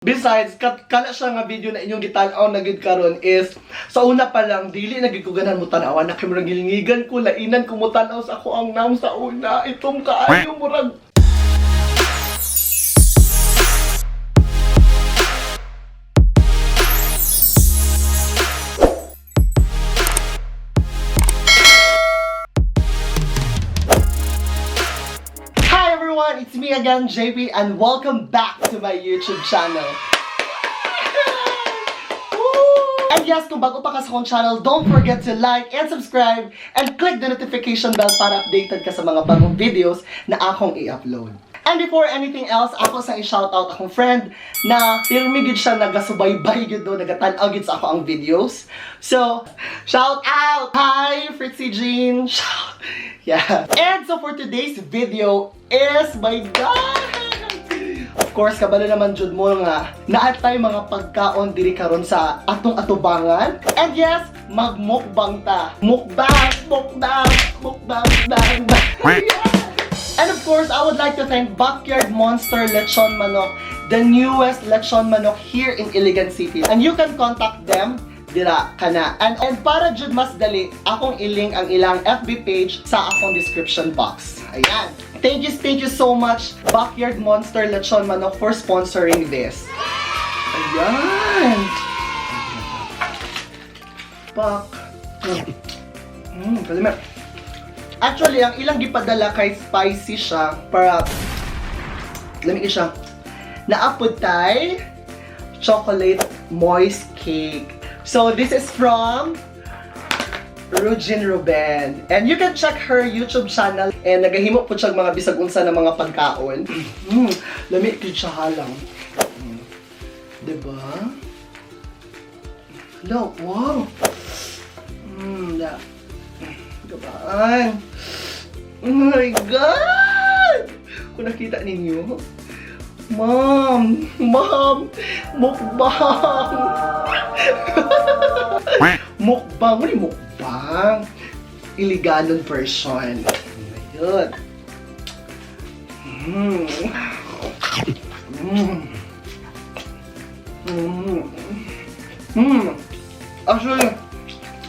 Besides, kana siya nga video na inyong gitan-aw na gid karon is sa una pa lang dili na gid ko ganahan mo tan-awan na kay murag gilingigan ko, lainan ko mo tan-aw sa ako ang naong sa una. Itom kaayo murag. Hi everyone, it's me again, JP, and welcome back to my YouTube channel. Woo! And yes, kung bago pa ka sa akong channel, don't forget to like and subscribe and click the notification bell para updated ka sa mga bagong videos na akong i-upload. And before anything else, ako sang i-shoutout akong friend na pirmi gid siya nagasubaybay gid do, nagatan-aw gid sa ako ang videos. So, shout out! Hi, Fritzy Jean! Shout! Yeah. And so for today's video is, my God! Of course, kabalo naman jud mo nga naatay mga pagkaon diri karon sa atong atubangan. And yes, magmukbang ta. Mukbang, mukbang, mukbang, bang, bang. Yeah! And of course, I would like to thank Backyard Monster Lechon Manok, the newest lechon manok here in Iligan City. And you can contact them dira kana. And para jud mas dali, akong i-link ang ilang FB page sa akong description box. Ayan. Thank you so much, Backyard Monster Lechon Manok, for sponsoring this. Ayan. Pak. Kalima. Actually, ang ilang gipadala kay spicy siya para lamig siya. Naapod tay chocolate moist cake. So this is from Rujin Ruben. And you can check her YouTube channel and nagahimo po siya mga bisag unsa na mga pagkaon. Lami gid siya halang. Diba? Hello, wow. Da. Gabaan. Oh my God! Kung nakita ninyo, Ma'am! Ma'am! Mukbang! Mukbang! Ano yung mukbang? Iliganon version. Ayun. Mm. Mm. Mm. Mm. Actually,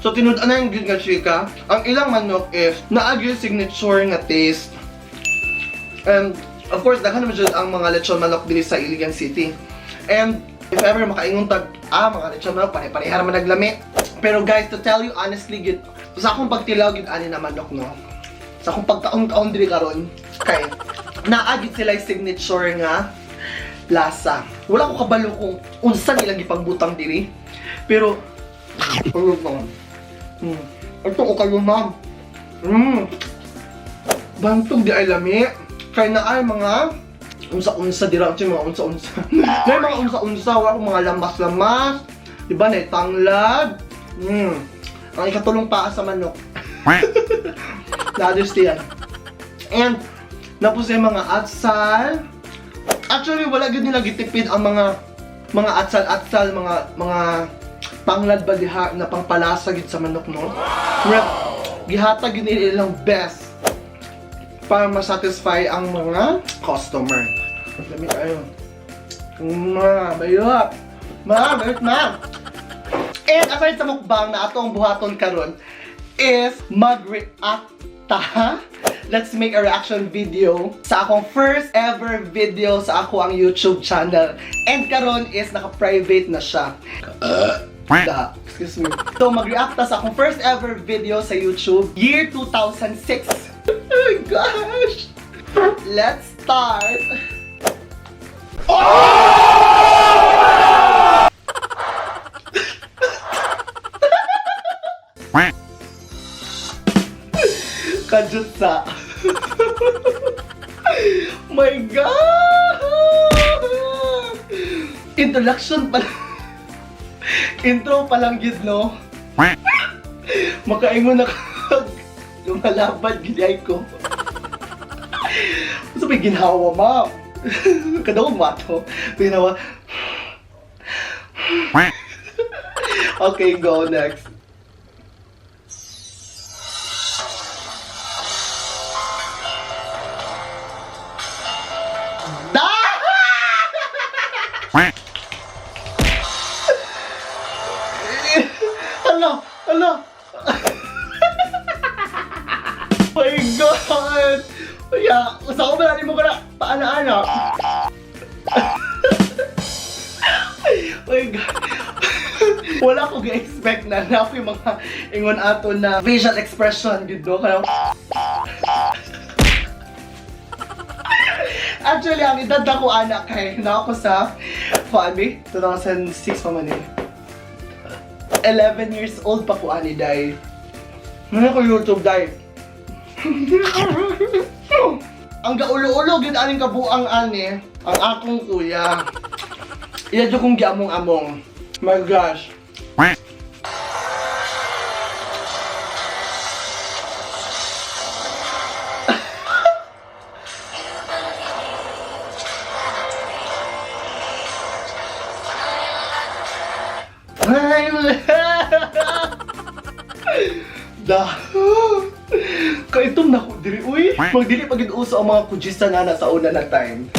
so tinud na yung gid nga chika, ang ilang manok is naa gyud signature nga taste. And of course, daghan naman jud ang mga lechon manok diri sa Iligan City. And if ever makaingon tag mga lechon manok pare-pareha ra man naglami. Pero guys, to tell you honestly gid, sa akong pagtilaw gid ani na manok no. Sa akong pagkaon-kaon diri karon kay naa gid sila signature nga lasa. Wala ko kabalo kung unsa nilang gipangbutang diri. Pero ano ba? Ito ko kayo, ma'am. Bantog di ay lami. Kay na ay mga unsa-unsa dira ang mga unsa-unsa. May mga unsa-unsa, wala akong mga lamas-lamas. Diba na tanglad. Ang ikatulong paa sa manok. Na-understand. And napos yung mga atsal. Actually, wala gyud nila gitipid ang mga atsal-atsal, mga panglad ba diha na pangpalasa gid sa manok, no? Wow. Gihatag yun nila ilang best para masatisfy ang mga customer. Lami kayo. Ma, bayot. Ma, bayot ma. And aside sa mukbang na ato ang buhaton karon is mag-react ta. Let's make a reaction video sa akong first ever video sa ako ang YouTube channel. And karon is naka-private na siya. Da, excuse me. So mag-react ta sa akong first ever video sa YouTube, year 2006. Oh my gosh! Let's start! Kajutsa. My God! Introduction pa lang. Intro pa lang gid, no? Makaingon na kag lumalabad gid ay ko. Sa may ginhawa, ma'am. Kadawag mo ato. Ginawa. Okay, go next. Da! God. Wala ko gi-expect na na ako yung mga ingon ato na facial expression gud, no? Kaya actually, ang edad na ko anak kay na ako sa kuan bi 2006 pa man eh. 11 years old pa ko ani day. Ano ko YouTube day? Ang gaulo-ulo gid aning kabuang ani ang akong kuya. Iya jud kong giamong-among. My gosh. Ay, da. Kaitom na ko diri uy. Magdili pa gid uso ang mga kujista nga na sa una na time.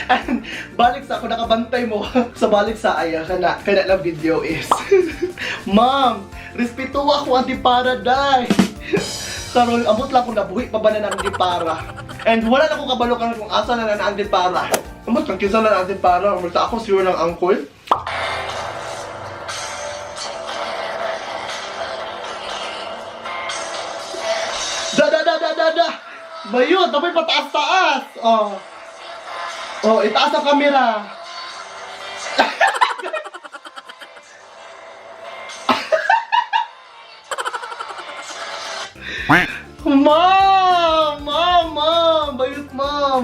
And balik sa ako nakabantay mo sa balik sa aya kana kana lang video is. Ma'am, respeto ako anti para day. Karon amot lang kung nabuhi pa ba na ang para. And wala na ko kabalo karon kung asa na na ang para. Amot lang kinsa na ang para, basta ako sure ng uncle. Da da da da da da. Bayot, dapat pataas-taas. Oh. Oh, itaas ang camera. Ma'am! Ma'am! Ma'am! Bayot, ma'am!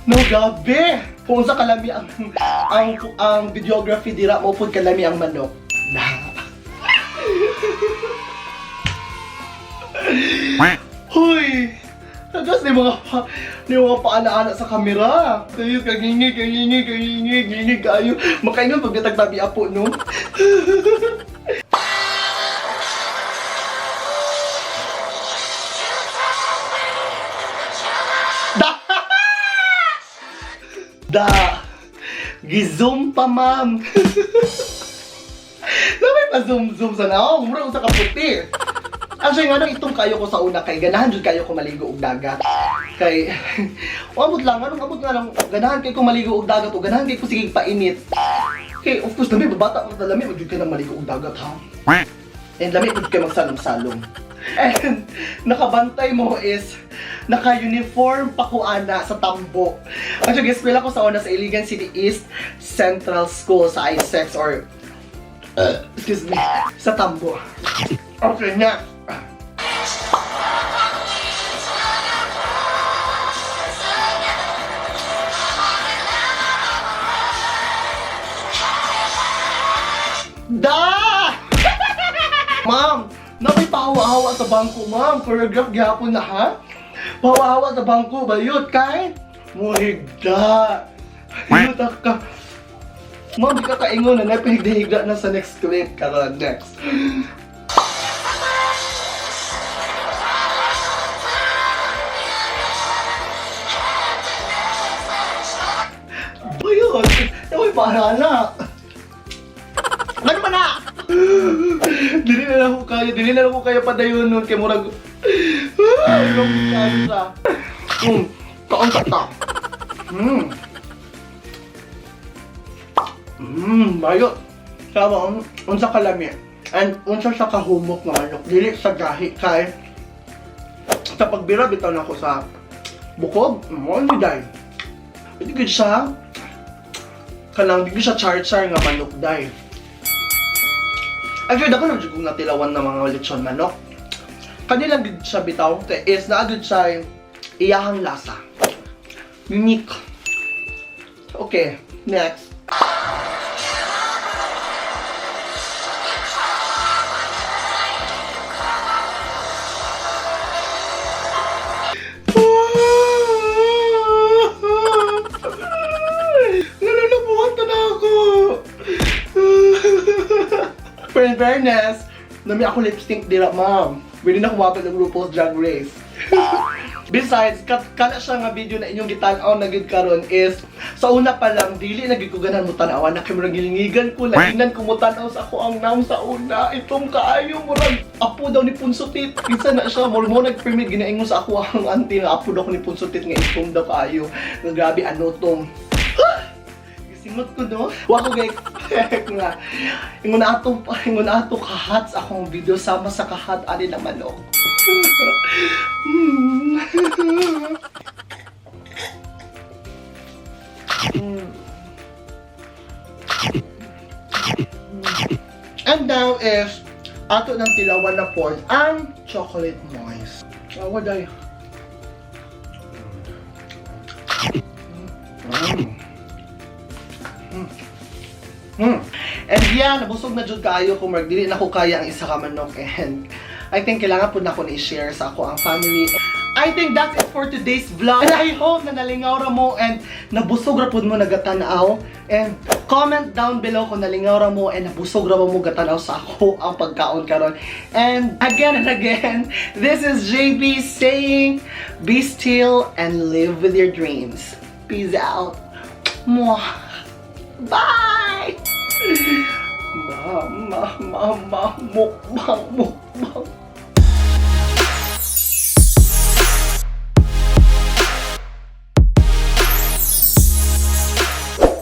No, gabi! Kung sa kalami ang videography dira mo pud kalami ang manok. Na. Hoy! Tagas ni mga paana-ana sa kamera. Tayo kagingi, kagingi, kagingi, gingi kayo. Makaingon pag natagtabi apo, no? Da! Da! Gizoom pa, ma'am! Lamay pa zoom-zoom sa naong. Mura sa kaputi. Actually, nga nang itong kayo ko sa una kay ganahan jud kayo ko maligo og dagat. Kay amot lang, anong amot nga lang ganahan kay ko maligo og dagat o ganahan kay ko sige painit. Kay of course lami bata pa lami jud kay nang maligo og dagat ha. And lami jud kay magsalom-salom. And nakabantay mo is naka-uniform pa ko ana sa tambo. Actually, eskwela ko sa una sa Iligan City East Central School sa I-SEX or excuse me, sa tambo. Okay, next. Da! Ma'am, nakoy pahawa-hawa sa bangko, ma'am. Choreograph gihapon na, ha? Pahawa-hawa sa bangko, bayot kay muhigda. Hayot ka. Ma'am, di ka kaingon na napahigda-higda na sa next clip. Karon, next. Bayot! Nakoy pahala. Ano ba na? Dili na lang ko kaya, dili na lang ko kaya padayon nun kay murag. Long sa. Kaon ta ta. Bayot. Sama unsa kalami. And unsa sa kahumok nga manok, dili sa gahi kay sa pagbira bitaw na ako sa bukog, mo ni day. Hindi gud siya kanang di gud siya char-char nga manok day. Actually, dako na jud kong natilawan ng mga lechon manok. Kanilang gud siya bitaw is naa gud siya iyahang lasa. Unique. Okay, next. Nalalabuhan na ako. Pero in fairness, nami ako lipstick dira, ma'am. Pwede na kumapit ng RuPaul's Drag Race. Besides, kana siya nga video na inyong gitan-aw na gid karon is sa una pa lang dili na gid ko ganahan mo tan-awan na kay murag gilingigan ko, lahinan ko mo tan-aw sa ako ang naong sa una. Itong kaayo, murag apo daw ni Punsotit. Kinsa na siya, murag mo nagpermit ginaingon sa ako ang auntie nga apo daw ko ni Punsotit nga itong daw kaayo. Nga grabe ano tong gisingot ko, no? Wa ko ga-expect nga ingon ato ka-hot sa akong video sama sa ka-hot ani na manok. And now is ato ng tilawan na pork ang chocolate moist. Awa day. And yeah, nabusog na jud kaayo ko, marag dili na ko kaya ang isa ka manok and I think kailangan pud nako ni i-share sa ako ang family. I think that's it for today's vlog. And I hope na nalingaw ra mo and nabusog ra pud mo nagatanaw. And comment down below kung nalingaw ra mo and nabusog ra ba mo gatanaw sa ako ang pagkaon karon. And again and again, this is JB saying, be still and live with your dreams. Peace out. Mwah. Bye! Ma, ma, ma, ma, mukbang, mukbang.